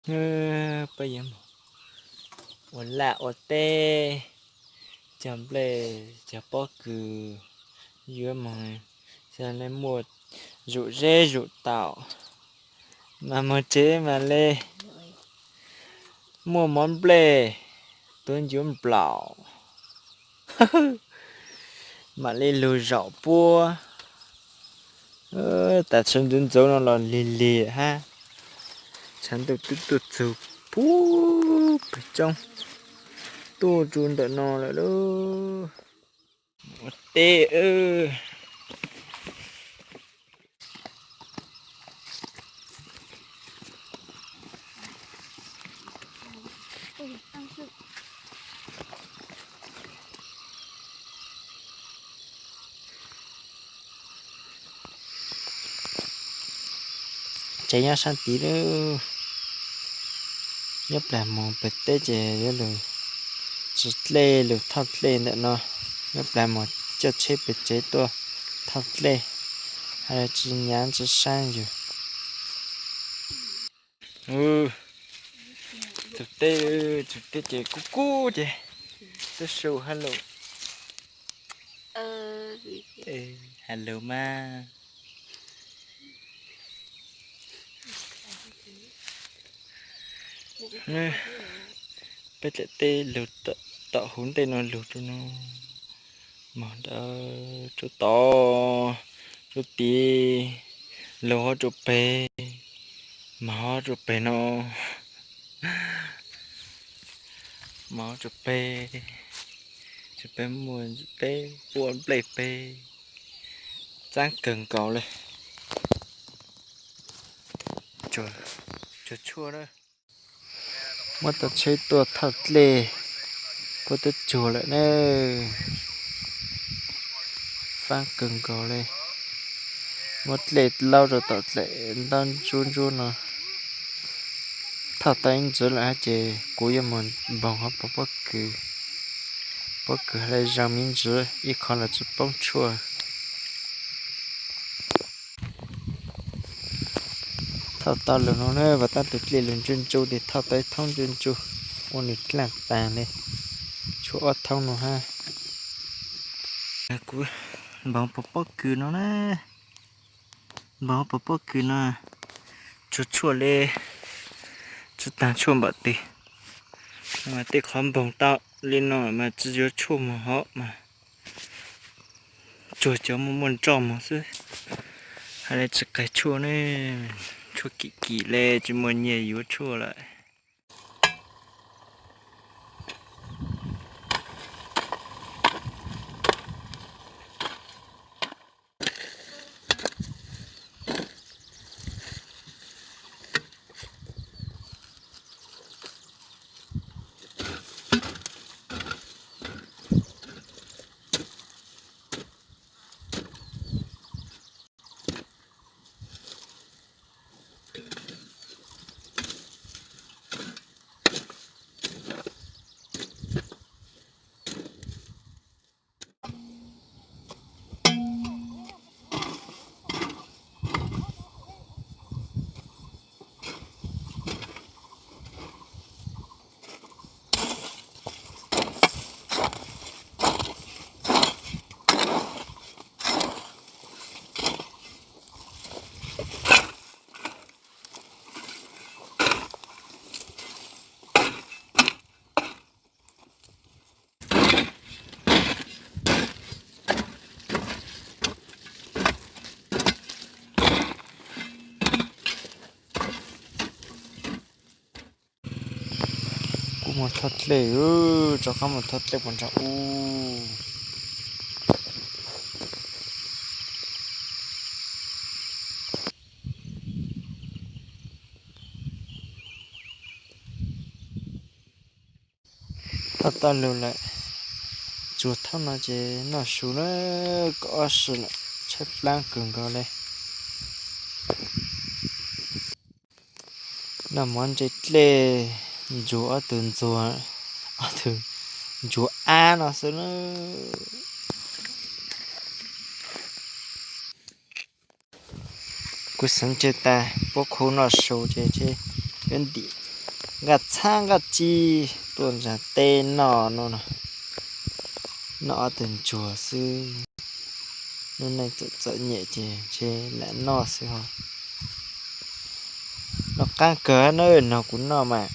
Peb yuav mus ua laj ua teb, cog nplej cog pob kws, yuav mus, nej muaj zuj zeb zuj taum, mas mus tsev mas le muaj mov nplej, tuav ncuav nplaum, mam li lug zaum puab. Tas tshav ntxuv ntxuv no los lig lig hab, tshav ntuj twb tuaj txug puag pem roob, tuaj txug ntawm no lawm lauj. Ua teb. Tsev nyob sab tid lawm. Nyob plag mus pem teb ces yuav lug tsis dlej, lug thauj dlej ntawm no. Nyob plag mus coj tsheb pem tsev tuaj thauj dlej, hab tsis nyav tsis saib yus. Txug teb, txug teb ces kub kub ces twb su hab lug, hab lug mas. Peb dlaim teb lug tom huv ntej no lug rua no, mog ntawd rua tod, rua tid, lug hab rua peg, mog hab rua peg no, mog hab rua peg, rua peg muaj teb puab nplej peg, txaab kawg nkaus le. Tsuag tshuaj na. Muab tau tsheb tuaj thauj dlej, puab twb tsuag lawm na. Faab kawg nkaus le. Muab dlej laub rau tom dlaim ntaub ntsuab ntsuab no. Thauj tau ib ntsis lawm hab ces kuv yuav mus npoog hauv pob kws. Pob kws hab le zoo me ntsis, ib qho los tsis poob tshuaj. Thauj tau lug no na, vas tab tus dlej lug ntsuj ntsuj ces thauj tau ib thoob ntsuj ntsuj, ua nws dlaaj taag le. Tshuav ob thoob no hab. Kuv npoog pob kws no na, npoog pob kws no, tsuag tshuaj le, tsis taag tshuaj npaum twg. Tej qhov npoog tau li no mas tsis yuav tshuaj moog hov mas, tsuag cov muaj muaj nroj moog xwb, hab le tsis qag tshuaj ne. Tshuaj kim kim le tsis muaj nyiaj yuav tshuaj lawm. Kuv mus thauj dlej, rov qab mus thauj dlej puag nraag ub. Thauj tau lug lawm, tsuag thoob no ces noj su na, kaum ob si lawm, tshaib plab kawg nkaus le. Noj mov ntse dlej, ntsuag ob tug ntsuag, ob tug ntsuag ab no xwb na. Kuv xeev tseg tas puab khu noj su ces tseg peb ntim. Nqaj txhab nqaj ci tuaj ntsav teb noj no, noj ob tug ntsuag xwb. Lub neej txom txom nyem ces ntshe lam noj xwb ho. Noj qab kawg na, nrog kuv noj mas.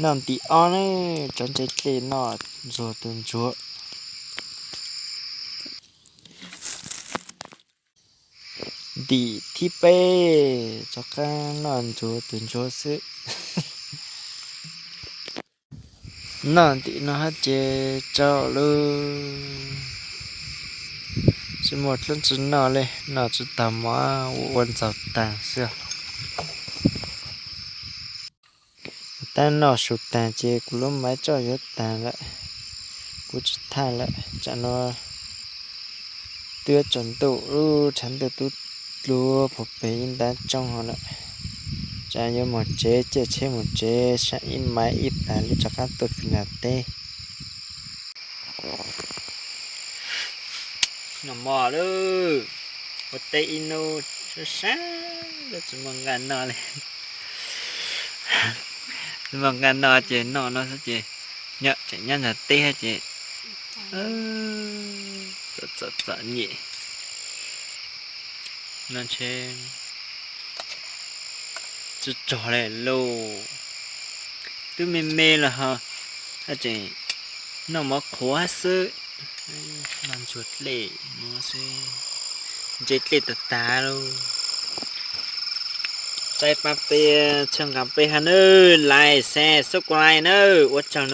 Noj ntim ob ne, tso ntse dlej noj ntsuag tus ntsuag. Ntim thib peb, rov qab noj ntsuag tus ntsuag xwb. Noj ntim no hab ces tsaus lawm. Tsis muaj dlaab tsi noj li, noj tsis tag mov ua ua ntxaug taag xwb. Tab noj su taag ces kuv lub maiv tsoj yuav taag lawm, kuv tsis thaij lawm. Tsam no twb tsaus ntuj, lub tshav ntuj tub dluav puag pem ib ntab tsoob hov lawm. Tsam yuav moog tsev, caij tsheb moog tsev, saib ib maiv ib plag li rov qab tuaj pig nram teb. Noj mov lawm, ua teb ib hnub sab sab, tsis muaj nqaj noj li. Tsis muaj nqaj noj ces noj no xwb ces, nyob tseem nyob nram teb hab ces txom txom txom nyem no ntshe tsis tsog li lauj. Twb me me los ho haj tseem noj mov qhuav hab xwb. Noj ntsuag dlej no xwb, ntse dlej tag tag lauj. Saib paab peb, txhawb nqa peb hab nawb, like, share, subscribe nawb, ua tsaug.